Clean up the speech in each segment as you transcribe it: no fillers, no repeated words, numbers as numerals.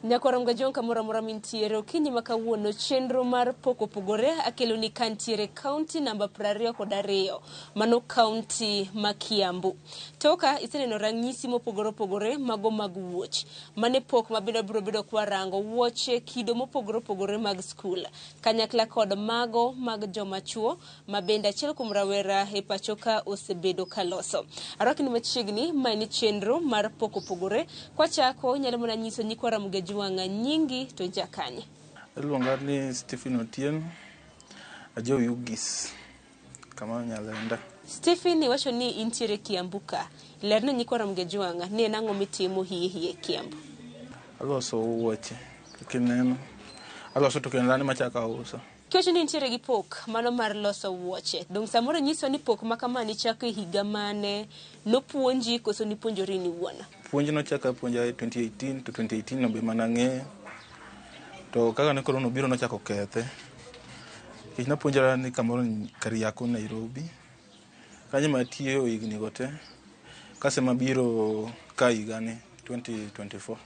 Nyakwar Mgajong kamoro amora mintiere okinyi ma kawuono chenro mar pok opogore akelo ni kantiere kaunti namba 22 mano kaunti ma Kiambu. Toka iseneno ranyisi mopogore opogore mago mag wuoch. Mane pok mabende wabiro bedo kwarango wuoche kido mopogore opogore mag skul kanyakla kod mago mag joma chuo ma bende achiel kuom rawera e pacho ka osebedo ka loso. Arwakni machiegni, ma en chenro mar pok opogore. Kwachako, inyalo mana nyiso nyikwa Ramogi Ajwang'a nyingi to jakanye. Iluonga ni Stephen Otieno, ajo Ugis, kama Nyalenda. Stephen, iwacho ni intiere Kiambu ka. Lerne nyikwa Ramogi Ajwang'a ni en ang'o mitimo hie hie Kiambu. Aloso wuoche, kaka ineno. Aloso to kendo an ema achako auso. Kiwacho ni intiere gi pok mano mar loso wuoche, dong' samoro nyiso ni pok ma kama nichako e higa mane, nopuonji koso nipuonjori in iwuon? Puonj nochak apuonja e 2018 to 2018 no be mana ang'eyo. To kaka ne korona obiro nochako kethe. Nikech napuonjora ni kamoro Kariako Nairobi. Kanyo ema atiyo higni go te. Kasto ema abiro ka higani 2024.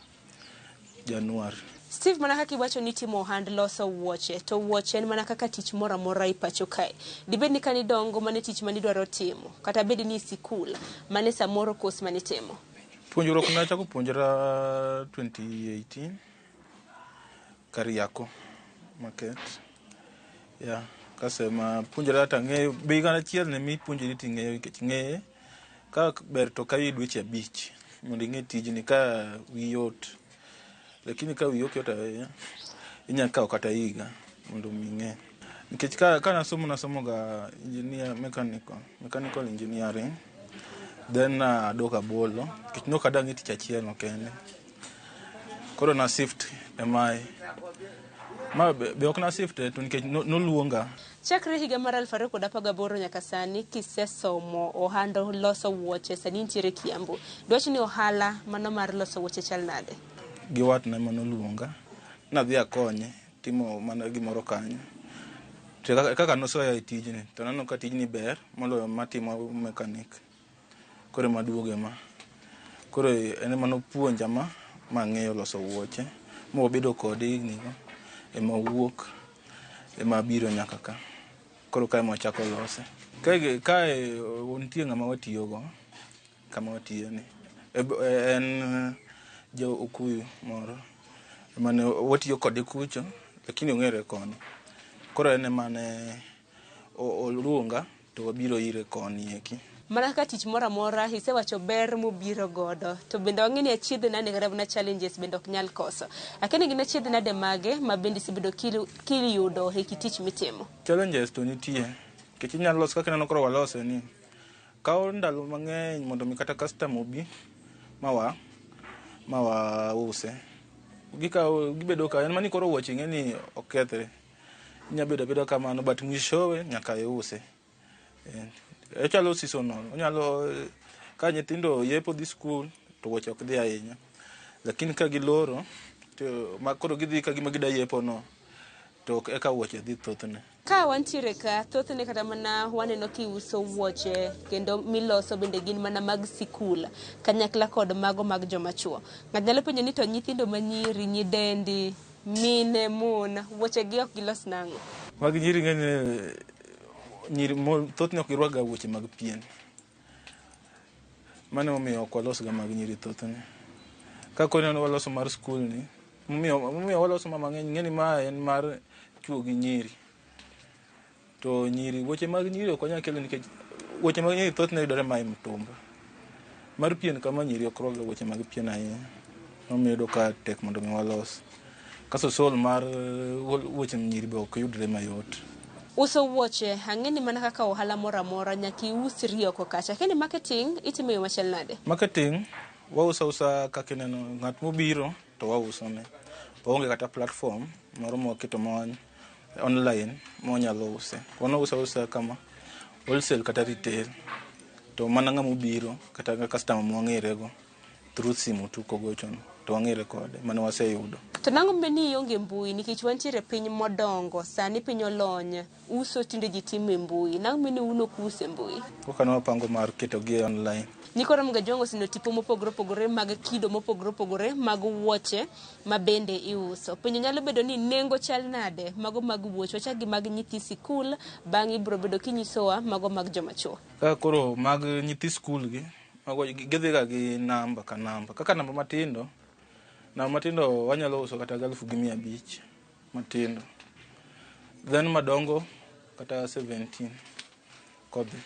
Januar. Steve, mana kaka iwacho ni itimo ohand loso wuoche, to wuoche en mana kaka tich moro amora e pacho kae. Dibed ni kane idongo mano e tich mane idwaro timo, kata bed ni e sikul, mano e samoro kos mane itimo? Puonjruok nachako puonjora 2018 Kariako market. Yeah, kasto ema puonjora tang'eyo, be higa achiel ne mipuonjori ting'eyo nikech ng'eye Ka ber to kawi dweche 5 mondo ing'e tijni ka wiyi yot. Lakini ka wiyi ok yot ahinya, inya kawo kata higa mondo mi ing'e. Nikech ka nasomo nasomo ga engineer mechanical, mechanical engineering. Then nadok abolo nikech nok adwa ng'e tich achiel no kende. Koro na shift e mae. Ma be ok na shift to nikech noluonga. Chakre higa mar 2018 nyaka sani kisesomo ohand loso wuoche sani intiere Kiambu. Dwach ni ohala mano mar loso wuoche chal nade? Gi watna ema noluonga. Nadhi akonye timo mana gimoro kanyo. To kaka nosoya e tijni to naneno ka tijni ber moloyo matimo mechanic. Koro ema aduoge ma. Koro en ema nopuonja ma mang'eyo loso wuoche ma wabedo kode higni go ema owuok ema abiro nyaka ka. Koro kae ema wachako lose. Kae kae nitie ng'ama watiyogo kama watiye ni. En ja okuyu moro mane watiyo kode kucho lakini ong'ere koni. Koro en ema ne oluonga to wabiro ire koni eki. Mana kaka tich moro amora isewacho ber mobiro godo to bende wang'e ni achiedh nade kata mana challenges bende ok nyal koso. Akia ni gin achiedh nade mage ma bende isebedo kiyudo e kit tich mitimo? Challenges to nitie nikech inyalo loso kaka ineno koro walose ni kawo ndalo mang'eny mondo mi kata customer obi ma wause. Gikawo gibedo ka en mana ni koro wuoche ing'e ni ok kethre. Inya bedo abeda kamano but mwishowe nyaka iuse. Ochalo seasonal, onyalo ka nyithindo yepo dhi skul to wuoche ok dhi ahinya. Lakini ka giloro to ma koro gidhi ka gima gida yepo no to eka wuoche dhi thothne. Ka wantiere ka, thothne kata mana waneno kiuso wuoche kendo miloso bende gin mana mag sikul kanyakla kod mago mag joma chuo. Ng'ato nyalo penjo ni to nyithindo manyiri, nyidendi, mine, mon, wuoche gi ok gilos nang'o? Mag nyiri ng'eny nyiri thothne ok girwak ga wuoche mag pien. Mano emomiyo ok walos ga mag nyiri thothne. Ka koro ineno waloso mar skul ni, momiyo waloso ma mang'eny, ing'e ni ma en mar chuo gi nyiri. To nyiri, wuoche mag nyiri ok wanyal kelo nikech wuoche mag nyiri thothne yudore ma e mtumba. Mar pien kama nyiri ok rwakga wuoche mag pien ahinya. Emomiyo iyudo ka tek mondo mi walos. Kasto sol mar wuoche nyiri be ok yudre mayot. Uso wuoche, ang'e ni mana kaka ohala moro amora nyaka iusri oko kacha. Akia ni marketing itimo e yo machal nade? Marketing, wauso ausa kaka ineno ng'at mobiro to wausone. Waonge kata platform moro mwaketo ma online ma wanyalo use. Wan wauso ausa kama wholesale kata retail. To mana ng'ama obiro kata customer mwang'ere go through simu tu kogochono to wang'ere kode mane waseyudo. To nang'o momiyo ni ionge mbui nikech wantiere e piny modongo sani piny olony uso tinde ji timo e mbui nang'o momiyo ni un ok us e mbui? Koka ne wapango mar ketogi e online. Nyikwa Ramogi Ajwang' oseneno tipo mopogore opogore mag kido mopogore opogore mag wuoche ma bende iuso. Penjo nyalo bedo ni nengo chal nade mago mag wuoche? Wachak gi mag nyithi sikul, bang'e ibiro bedo kinyisowa mago mag joma chuo. Kaka koro mag nyithi skul gi, mago gidhiga gi namba ka namba. Kaka namba matindo, namba matindo wanyalo uso kata gi 1500 matindo. Then madongo kata 17 kodhi.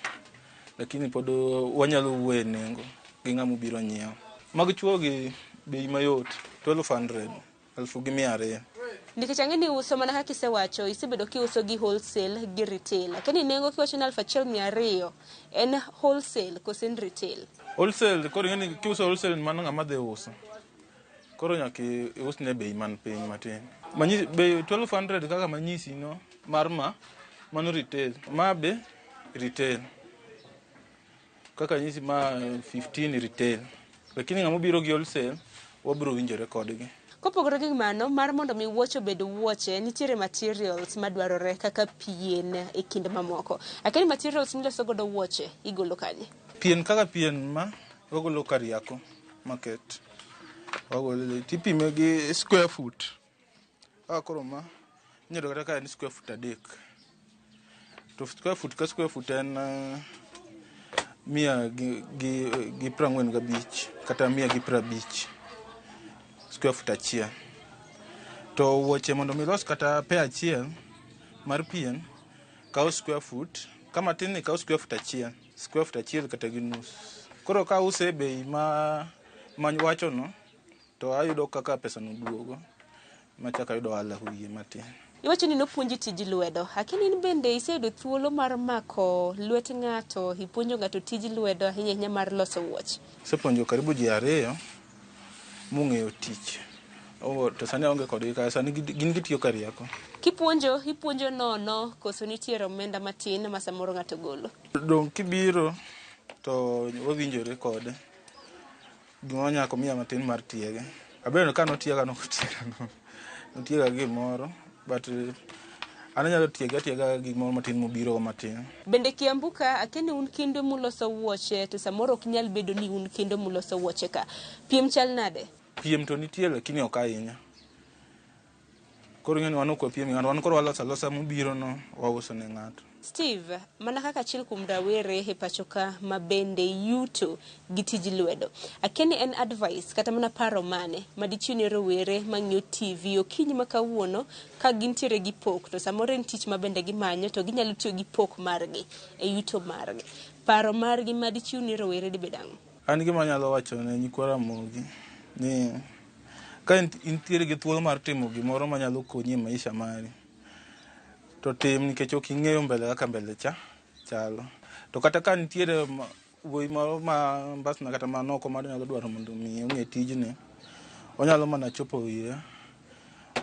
Lakini pod wanyalo wuoye nengo gi ng'ama obiro nyiewo. Mag chuo gi bei mayot 1200, 1200. Nikech ang'e ni uso mana kaka isewacho, isebedo kiuso gi wholesale gi retail. Akia ni nengo kiwacho ni 1200 en wholesale kose en retail? Wholesale, koro ing'e ni kiuso wholesale mano ng'ama dhi uso. Koro nyaka iusne bei man piny matin. Manyisi, bei 1200 kaka manyisi no mar ma, mano retail. Ma be retail. Kaka nyisi ma 15 retail. Lakini ng'ama obiro gi wholesale, wabiro winjore kodgi. Kopogore gi mano, mar mondo mi wuoche obed wuoche, nitiere materials madwarore kaka pien e kind mamoko. Akia ni materials miloso godo wuoche igolo kanye? Pien kaka pien ma wagolo Kariako market. Wagolo tipime gi square foot. Kaka koro ma inyalo kata ka en square foot 3. To square foot ka square foot en 145 kata 150 square foot achiel. To wuoche mondo mi ilos kata pair achiel mar pien kawo square foot, kama tin ni kawo square foot achiel, square foot achiel kata gi nus. Koro ka ause e bei ma wacho no to ayudo kaka pesa no duogo machak ayudo ohala wiye matin. Iwacho ni nopuonji tij lwedo. Akia ni in bende iseyudo thuolo mar mako lwet ng'ato, ipuonjo ng'ato tij lwedo ahinya ahinya mar loso wuoche? Asepuonjo karibu ji 2 mong'eyo tich. To sani aonge kodgi ka, sani gin gitiyo Kariako. Kipuonjo, ipuonjo nono koso nitiere omenda matin ma samoro ng'ato golo? Dong' kibiro to wawinjore kode. Gimoro nyaka omiya matin mar tiege. Abedo ka notiega nokotiega nono. Notiega gi gimoro, but an anyalo tiege atiega gimoro matin mobiro matin. Bende Kiambu ka, akia ni un kendo muloso wuoche to samoro ok nyal bedo ni un kendo muloso wuoche ka. Piem chal nade? Piem to nitie lakini ok ahinya. Koro ing'e ni wan ok wapiem ng'ato, wan koro waloso alosa mobiro no wauso ne ng'ato. Steve, mana kaka achiel kuom rawere e pacho ka ma bende yuto gi tij lwedo. Akia ni en advice kata mana paro mane ma dichiw ne rowere mang'iyo TV okinyi ma kawuono ka gintiere gi pok to samoro en tich ma bende gimanyo to ginyalo tiyo gi pok margi e yuto margi. Paro margi ma dichiw ne rowere dibed ang'o? An gima anyalo wacho ne nyikwa Ramogi ni ka intiere gi thuolo mar timo gimoro manyalo konyi e maisha mari, to tim nikech ok ing'eyo mbele kaka mbele cha chalo. To kata ka nitiere wuoyi moro ma mbasna kata manoko manyalo dwaro mondo mi ong'e tijni, onyalo mana chopo ira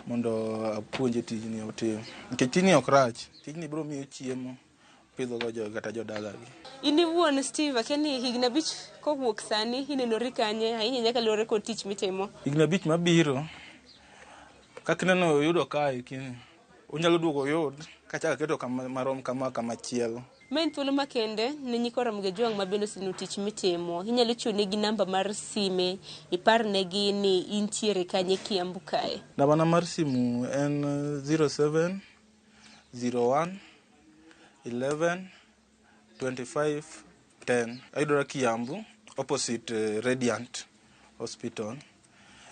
mondo apuonje tijni otim. Nikech tijni ok rach, tijni biro miyo chiemo, pidhogo jogi kata jodalagi. In iwuon Steve, akia ni higni 5 kowuok sani inenori kanye ahinya ahinya kaluwore kod tich mitimo? Higni 5 mabiro, kaka ineno oyudo kae kini, onyalo duogo oyud kachako aketo kama marom kama kamachielo. Ma en thuolo makende ne nyikwa Ramogi Ajwang' ma bende oseneno tich mitimo. Inyalo chiwo negi namba mar sime, iparnegi ni intiere kanye Kiambu kae. Nambana mar simu en 07 01 11 25 10. Ayudora Kiambu, opposite Radiant Hospital.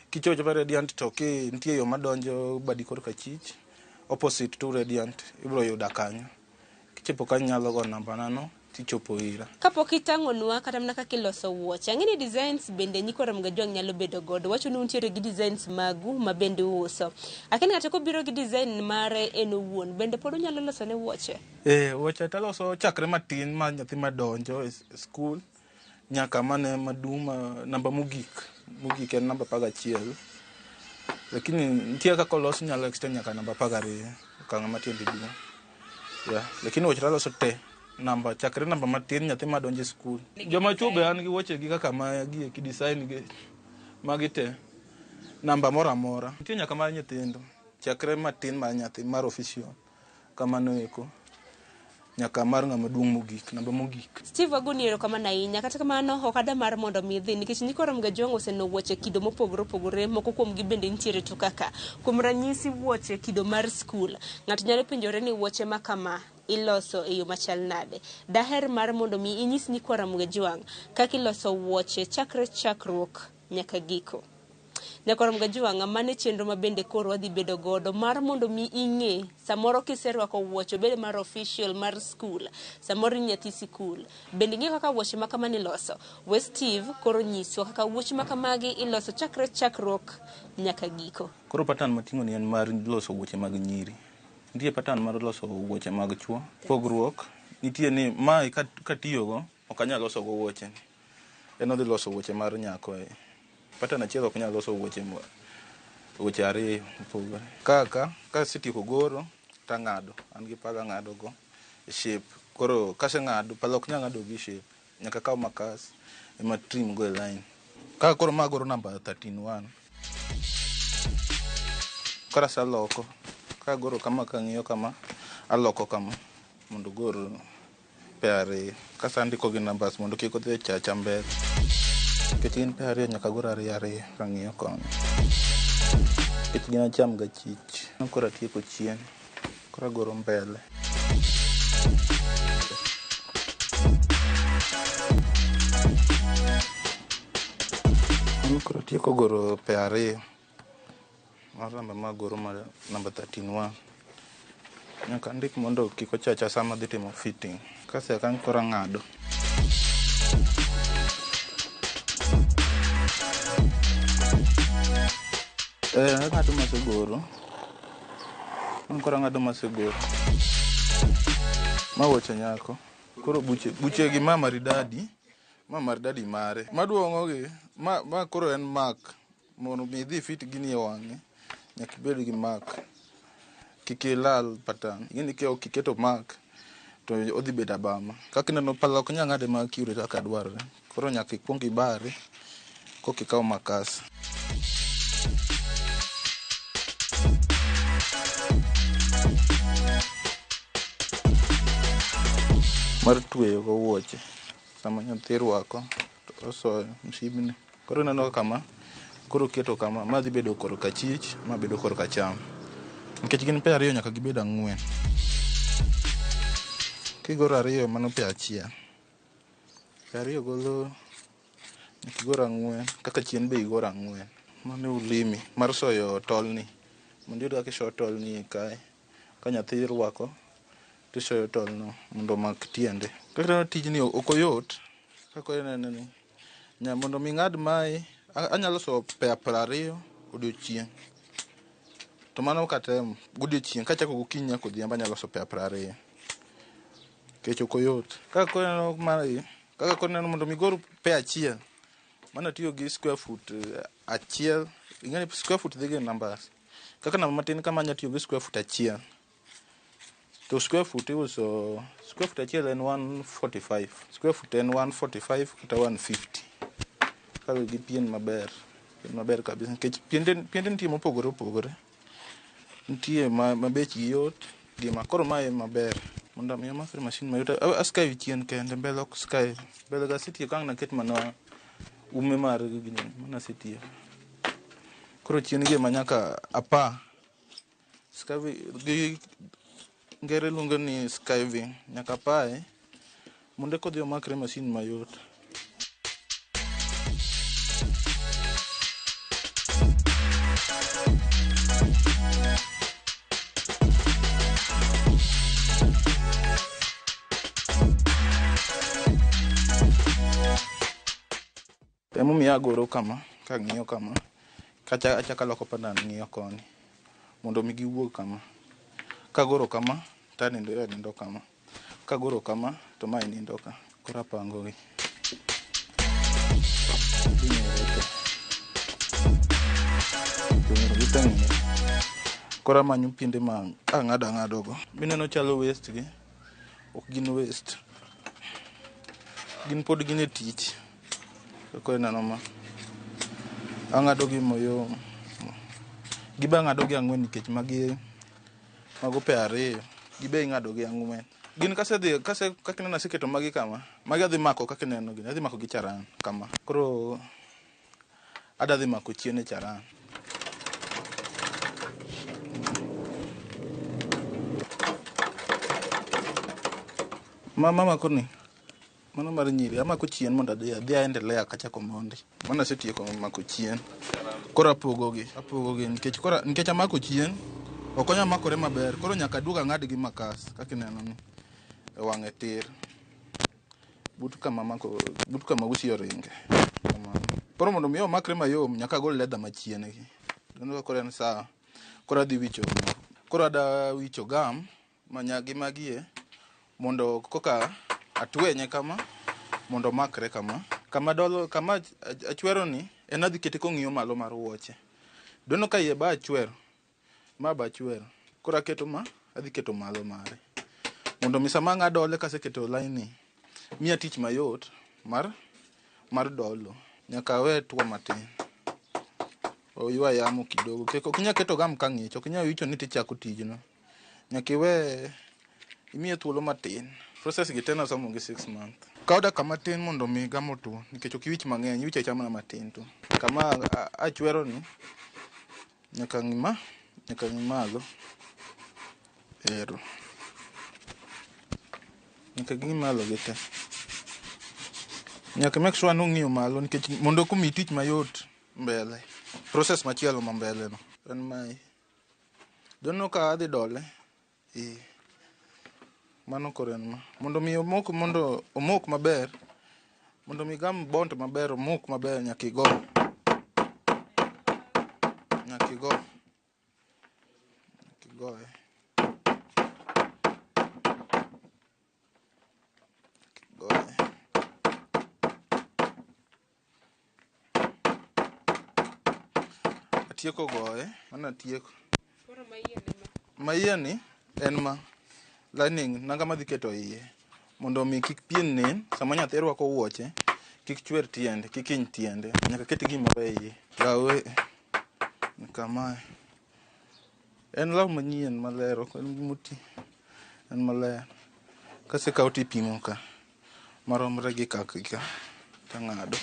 Kichopo achopa Radiant to ki nitie yo madonjo badi korka achich, opposite to Radiant, ibiro yuda kanyo. Kichopo kanyo inyalo go nambana no tichopo ira. Kapok itang'onwa kata mana kaka iloso wuoche, ang'e ni designs bende nyikwa Ramogi Ajwang' nyalo bedo godo. Wacho ni untiere gi designs magu ma bende uuso. Akia ni ng'ato kobiro gi design mare en owuon, bende pod unyalo loso ne wuoche? Wuoche taloso chakre matin ma nyathi madonjo e skul nyaka mane maduong' ma namba mogik. Mogik en namba 11. Lakini nitie kaka olos nyalo extend nyaka namba 12, okang' ma tiende duong'. Yeah, lakini wuoche taloso te namba chakre namba matin nyathi madonjo e skul. Joma chuo be an gi wuoche gi kaka magi eki design gi magi te namba moro amora. Nitie nyaka mar nyithindo chakre matin mar nyathi mar official kamano eko. Nyaka mar ng'ama duong' mogik, namba mogik. Steve agoni erokamano ahinya. Kata kamano, ok ada mar mondo mi idhi nikech nyikwa Ramogi Ajwang' oseneno wuoche kido mopogore opogore, moko kuomgi bende nitiere to kaka. Kuom ranyisi wuoche kido mar skul. Ng'ato nyalo penjore ni wuoche ma kama iloso e yo machal nade. Daher mar mondo mi inyis nyikwa Ramogi Ajwang' kaka iloso wuoche chakre chakruok nyaka giko. Nyakwar Ramogi Ajwang' mano e chenro ma bende koro wadhi bedo godo mar mondo mi ing'e samoro kiserwako wuoche obed mar official mar skul, samoro in nyathi sikul. Bende ing'eyo kaka wuoche ma kamani iloso? We Steve koro nyiswa kaka wuoche ma kamagi iloso chakre chakruok nyaka giko. Koro pattern mating'o ni en mar loso wuoche mag nyiri. Nitie pattern mar loso wuoche mag chuo. Pogruok nitie ni mae katiyogo ok anyal loso go wuoche. En odhi loso wuoche mar nyako e. Pattern achiel ok nyal loso wuoche wuoche ariyo mopogore. Kaka kasetieko goro tang'ado. An gi pala ang'ado go e shape. Koro kaseng'ado pala ok nyal ng'ado gi shape. Nyaka akaw makas ema trim go e line. Kaka koro ma agoro namba 13.1. Koro asaloko. Kagoro kama kang'iyo kama, aloko kama mondo ogor pair ariyo. Kasto andiko gi numbers mondo kik odhi ochacha mbele. Nikech gin pair ariyo nyaka agor ariyo ariyo kang'iyo koni. Nikech gin acham gachich. Koro atieko chien. Koro agoro mbele. Koro atieko goro pair ariyo. Mar namba magoro mar namba 13.1. Nyaka andik mondo kik ochacha sama adhi timo fitting. Kasea kanyo koro ang'ado. Ang'ado masegoro. Koro ang'ado masegoro. Ma wuoche nyako. Koro buche gi ma maridadi. Ma maridadi mare. Maduong'o gi, ma koro en mark. Mondo mi idhi fit gini e wang'e, nyaka ibed gi mark. Kik ilal pattern. Ing'eni ka ok iketo mark, to odhi bedo abama. Kaka ineno pala ok nyal ng'ade ma accurate kaka dwarore. Koro nyaka ikuong ibare, koka ikaw makas. Mar tweyo go wuoche. Sama nyathi rwako, to osoyo msibni. Koro ineno kama, koro keto kama, ma dhi bedo korka achich, ma bedo korka acham. Nikech gin pair ariyo nyaka gibed ang'wen. Kigoro ariyo mano pair achiel. Pair ariyo golo nyaka igor ang'wen, kaka chien be igor ang'wen. Mano ulimi mar soyo tolni. Mondo iyud kaka isoyo tolni kae. Ka nyathi rwako, tisoyo tolno mondo omak tiende. Kaka ineno tijni ok oyot, kaka ineno ni. Mondo mi ing'ad mae, anyalo soyo pair 20 odiochieng'. To mano katemo godiochieng' kachako gokinyi nyaka odhiambo anyalo loso pair 20. Nikech ok oyot. Kaka koro ineno mae, kaka koro ineno mondo mi igor pair achiel, mano atiyo gi square foot achiel. Ing'eni square foot dhi gi numbers. Kaka namba matin kama anyalo tiyo gi square foot achiel. To square foot iuso, square foot achiel en 145. Square foot en 145 kata 150. Kaluwore gi pien maber. Pien maber kabisa. Nikech piende nitie mopogore opogore. Nitie ma bechgi yot, gi ma koro mae maber. Mondo mi omakre masin mayot. Askayo chien kende, mbele ok sky. Mbele ga asetieko ang' naket mana ume mar gini, mano asetieko. Koro chien gi ema nyaka apa. Gi ngere luongo ni skiving. Nyaka apaye mondo eka odhi omakre masin mayot. Emomiyo agoro kama, kang'iyo kama, kacha achako aloko pattern ng'iyo koni, mondo mi giwuog kama. Kagoro kama, to anindo nindo kama. Kagoro kama, to mae nindo ka. Koro apango gi. Koro amanyo piende ma ang'ado ang'ado go. Mineno chalo waste gi, ok gin waste. Gin pod gin e tich. Kaka ineno ma. Ang'ado gi mayom. Gibe ang'ado gi ang'wen nikech magi mago pair ariyo. Gibe ing'ado gi ang'wen. Gin kasedhi kase kaka ineno aseketo magi kama, magi adhi mako kaka ineno gini, adhi mako gi charan kama. Koro adwa dhi mako chien e charan. Ma mamako ni, mano mar nyiri, amako chien mondo adhi adhi aendelea kachako mondi. Mano asetieko mako chien. Koro apogogi, apogogi nikech koro nikech amako chien, ok onyal makore maber. Koro nyaka aduog ang'ad gi makas kaka ineno ni e wang'e tir. But kama mako, but kama usi oringe. Kamano. Koro mondo mi omakre mayom, nyaka agol leather machien gi. Ineno ka koro en sawa. Koro adhi wicho, koro ada wicho gum manya gi magie mondo koka atwenye kama mondo omakre kama. Kama dolo, kama achwero ni en adhi kete kong'iyo malo mar wuoche. Doneno ka iye ba achwero, ma ba achwero. Koro aketo ma, adhi keto malo mare. Mondo mi sama ang' adole kaseketo line ni, miya tich mayot mar mar dolo. Nyaka awe tuo matin. Oywa yamo kidogo. Kik ok inyal keto gum ka ng'ich, ok inyal wicho ni tichako tijno. Nyaka iwe imiye thuolo matin. Process gi te nasomo gi 6 months. Kaw dakika matin mondo mi gum otuo nikech ok iwich mang'eny, iwicho awicha mana matin to. Kama achwero ni nyaka ng'i ma, nyaka ng'i malo. Ero. Nyaka ging'i malo gite. Nyaka make sure ni ong'iyo malo nikech mondo komiyi tich mayot mbele. Process machielo ma mbele no. En mae. Doneno ka adhi dole. Eh. Mano koro en ma. Mondo mi omok mondo omok maber. Mondo mi gum bond maber omok maber nyaka igo. Nyaka igo. Nyaka igoye. Goye. Atieko goye, mano atieko. Koro ma iye ne ma. Ma iye ni en ma lining nanga madhi keto iye mondo mi kik pien nen sama nyathi rwako wuoche kik chwer tiende, kik hiny tiende. Nyaka ket gimoro e iye. Lawe kamae. En law manyien maler, ok en moti. En maler. Kasekawo tipimo ka maromre gi kaka ka tang'ado.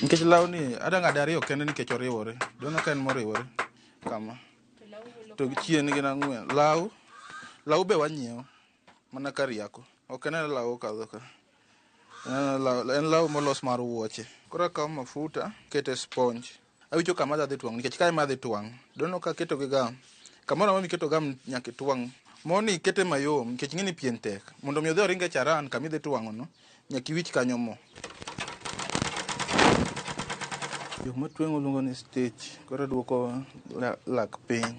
Nikech lawni adwa ng'ade ariyo kende nikech oriwore. Doneno ka en moriwore kama. To chien gin ang'wen. Law, law be wanyiewo mana Kariako. Ok en law okadho ka. En law molos mar wuoche. Koro akawo mafuta kete sponge. Awicho kama adhi twang' nikech kae ema adhi twang'. Doneno ka aketo gi gum. Kamoro amora miketo gum nyaka itwang'. Moni ikete mayom nikech ing'e ni pien tek. Mondo mi odhi oring e charan kama idhi twang'o no, nyaka iwich kanyo mo. Jok matweng'o luongo ni stitch. Koro aduoko lak piny.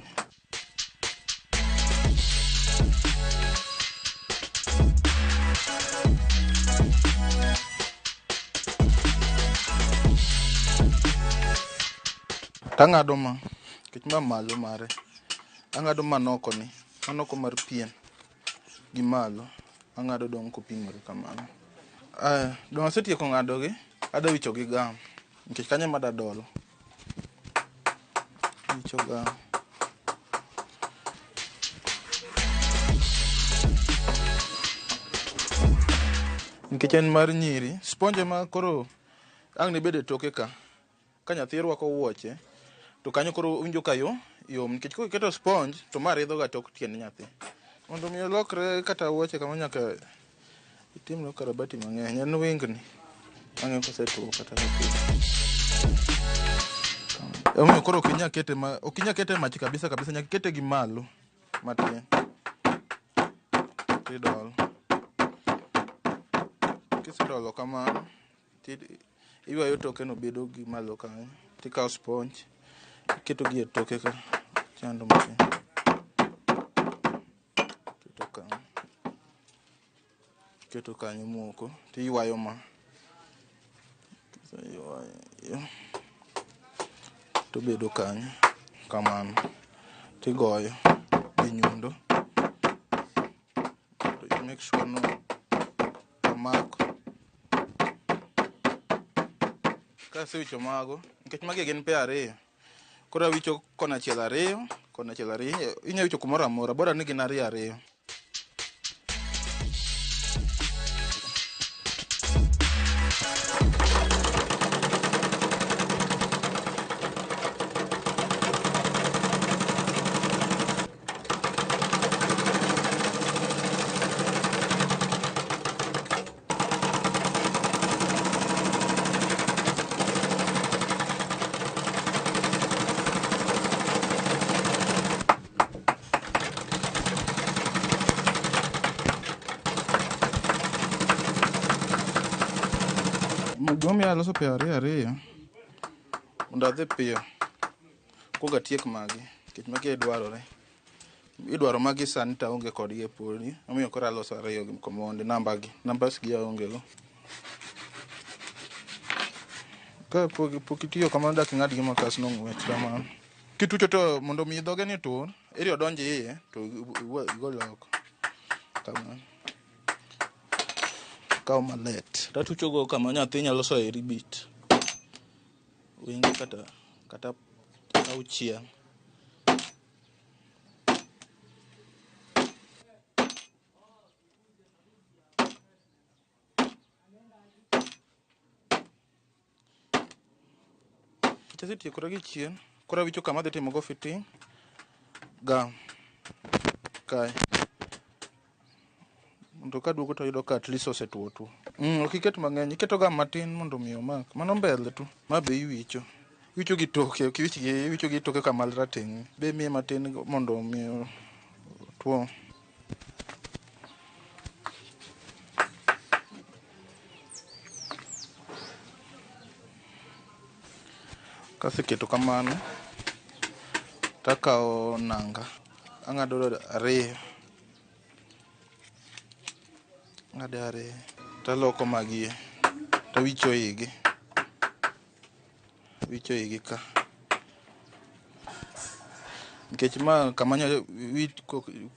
Tang'ado ma, nikech ma malo mare. Ang'ado manoko ni, manoko mar pien gi malo. Ang'ado dong' kopimore kamano. Aya, dong' asetieko ng'ado gi, adwa wicho gi gum. Nikech kanyo ema adwa dolo. Wicho gum. Nikech en mar nyiri, sponge ema koro ang' ne bed e toke ka. Ka nyathi rwako wuoche, to kanyo koro owinjo ka yo yom nikech koketo sponge to ma ridho ga tok tiend nyathi. Mondo mi olokre kata wuoche kama nyaka itimne ukarabati mang'eny. En wingni. Ang'e kosetuo kata kapok. Emomiyo koro ok inyal kete ma ok inyal kete e mach kabisa kabisa nyaka ikete gi malo matin. Tidolo. Kisedolo kamano iywayo toke no bedo gi malo kanyo. Tikawo sponge iketo gi e toke ka chando matin. Keto kanyo. Keto kanyo moko tiywayo ma. Kiseywayo tobedo kanyo kamano. Tigoyo gi nyundo. To make sure no omako. Kasewicho mago, nikech magi gin pair ariyo. Koro awicho kona achiel ariyo, Kona achiel ariyo. Inyalo wicho kumoro amora, bora ni gin ariyo ariyo. Gimomiyo aloso piyo ariyo ariyo mondo adhi piyo kuong atiek magi nikech magi e dwarore. Idwaro magi sani to aonge kodgi e podi omiyo koro aloso ariyo gi komondi namba gi nambas gi aonge go. Ka pok itiyo kamano dak ing'ad gi makas no ng'wech kamano. Kitucho to mondo mi dhoge ni tur, eri odonj iye to igol oko. Kamano. Kaw malet. Tatucho go kama nyathi nyalo soye ribit. Wenge kata auchiel. Asetiekora gi chien, koro awicho kama adhi timo go fitting gum kae. Mondo kaduogo to ayudo ka at least osetuo tuo. Ok iket mang'eny, iketo gum matin mondo mi omak. Mano mbele tu. Ma be iwicho. Iwicho gi toke, ok iwich gi, iwicho gi toke kama rateng'. Be imiye matin mondo mi otuo. Kaseketo kamano, takawo nanga, ang'ado ariyo. Ang'ade ariyo, taloko magi, tawicho igi. Awicho igi ka. Nikech ma kama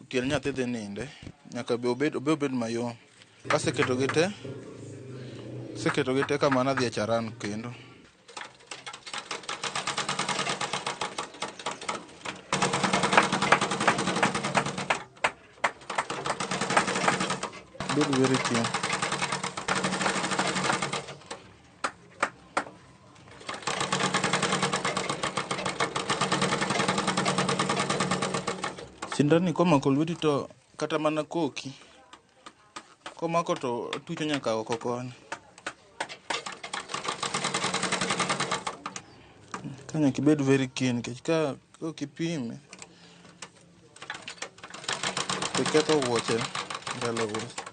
tiend nyathi dhi ninde, nyaka be obed mayom. Kaseketo gi te, aseketo gi te kamano adhi e charan kendo. Bed very keen. Sindan ni komako lweti to kata mana koki komako to otucho nyaka oko koni. Ka nyaka ibed very keen nikech ka ok ipime to ketho wuoche ndalo uso.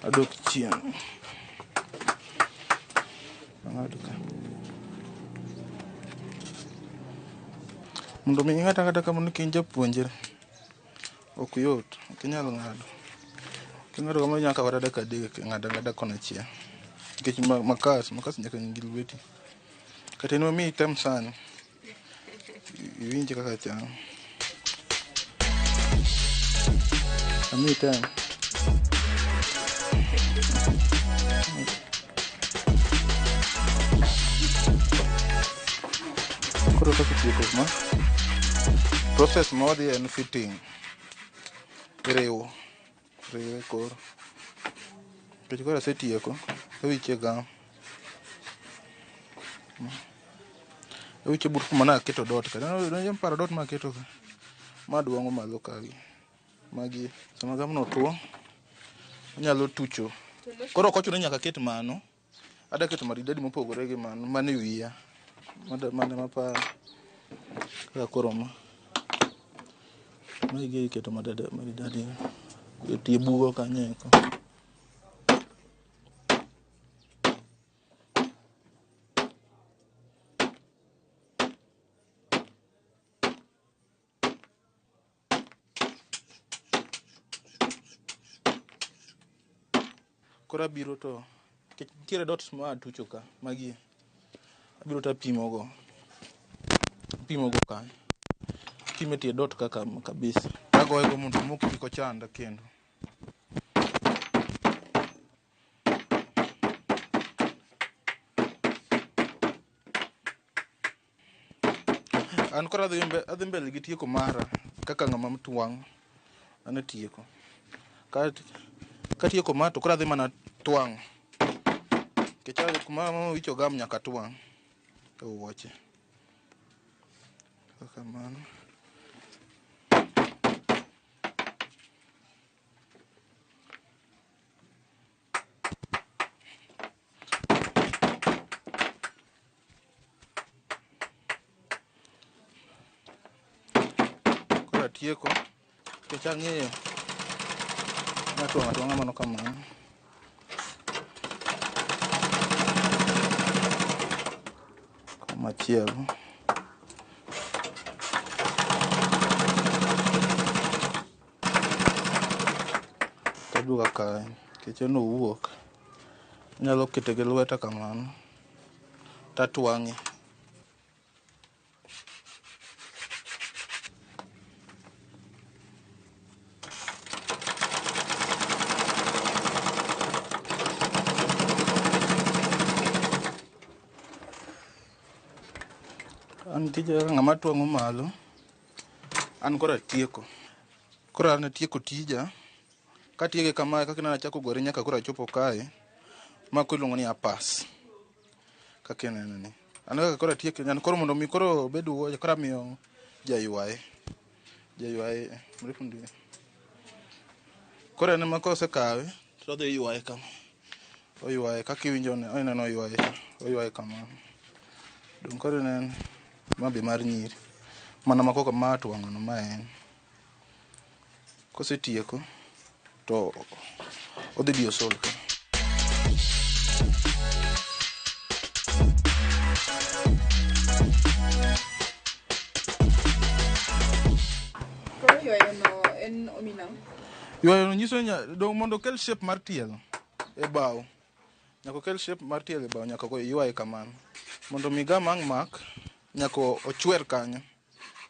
Adok chien. Ang'ado ka. Mondo mi ing'ad ang'ada kamano ka in japuonjre, ok yot, ok inyal ng'ado. King'ado kamano inyalo kawo kata dakika adek ng'ado ang'ada kona achiel. Nikech makas nyaka ng'i gi lweti. Kata in ema item sani, iwinj kaka chal. Amiyi tem. Koro kasetieko ma, process ma wadhi en fitting. Riwo, riwe koro. Nikech koro asetieko, awiche gum. Awiche but kuma naketo dot ka. Donge iparo dot maketo ka? Ma duong'o malo kagi. Magi, sama gum no tuo, anyalo tucho. Koro ok ochuno ni nyaka aket mano. Adwa keto maridadi mopogore gi mano, mano e wiya. Mano ema aparo. Kaka koro ma. Magi iketo maridadi e tie bugo kanyo eko. Koro abiro to nikech nitiere dots ma atucho ka magi abiro to apimo go. Apimo go kanyo. Apimo e tie dot kaka kabisa. Agoye go mondo omok kik ochanda kendo. An koro adhi mbele gi tieko mara kaka ng'ama twang', an atieko. Katieko ma to koro adhi mana twang'. Nikech kuma owicho gam nyaka twang' e wuoche. Kamano. Koro atieko nikech ang'eyo natwang'o atwang'a mano kamano. Machielo. Taduogo akawe nikech en owuok. Anyalo kete gi lweta kamano tatwang'e. An tija kaka ng'ama twang'o malo, an koro atieko. Koro an atieko tija, katieke kamae kaka ineno achako gore nyaka koro achopo kae, ma koro iluongo ni apas. Kaka ineno ni. An kaka koro atieko, an koro mondo mi koro obed wuoche, koro amiyo jaywaye. Jaywaye, mrefu ndiye. Koro en ema kosekawe, to odhi ywaye kama. Oywaye kaka iwinjo ineno oywaye cha. Oywaye kamano. Dong' koro ineno, ma be mar nyiri. Mana ma koka ma twang'o no ma en. Kosetieko, to odhi diyo sol ka. Koro ywayo no en omina. Ywayo no nyiso ni dong' mondo okel shape mar tielo e bao. Nyaka okel shape mar tielo e bao, nyaka ywaye kamano. Mondo mi gam ang' mak, nyaka ochwer kanyo.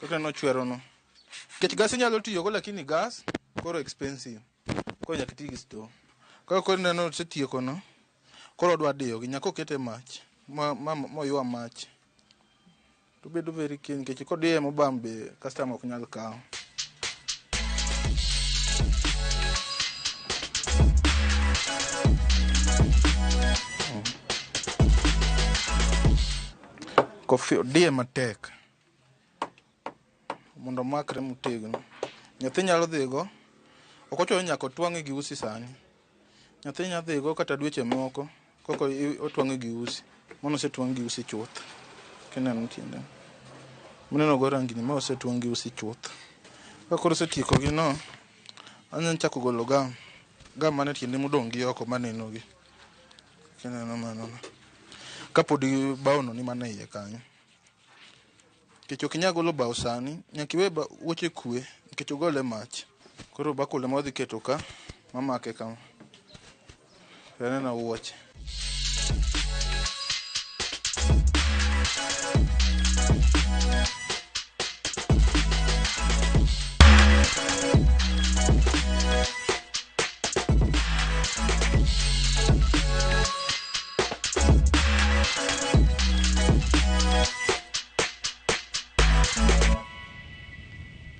Kaka ineno ochwero no. Nikech gas inyalo tiyogo lakini gas koro expensive. Koro nyaka iti gi stove. Kaka koro ineno osetieko no, koro odwa diyogi, nyaka okete e mach moywa mach. To bedo very keen nikech kodiye mobam be customer ok nyal kawo. Kofi odiye matek mondo omakre motegno. Nyathi nyalo dhigo, ok ochuno ni nyaka otwang'e gi usi sani. Nyathi nyalo dhigo kata dweche moko koko otwang'e gi usi. Mano osetwang' gi usi chuth. Kineno tiende. Mineno go rangi ni ma osetwang' gi usi chuth. Ka koro osetieko gi no, anyalo chako golo gam. Gam mane tiende modong' gi oko maneno gi. Kineno mano no. Kapod bao no ni mana iye kanyo. Nikech ok inyal golo bao sani, nyaka iwe wuoche kwe nikech ogole mach. Koro bakul ema wadhi keto ka, mamake kama. Aneno wuoche.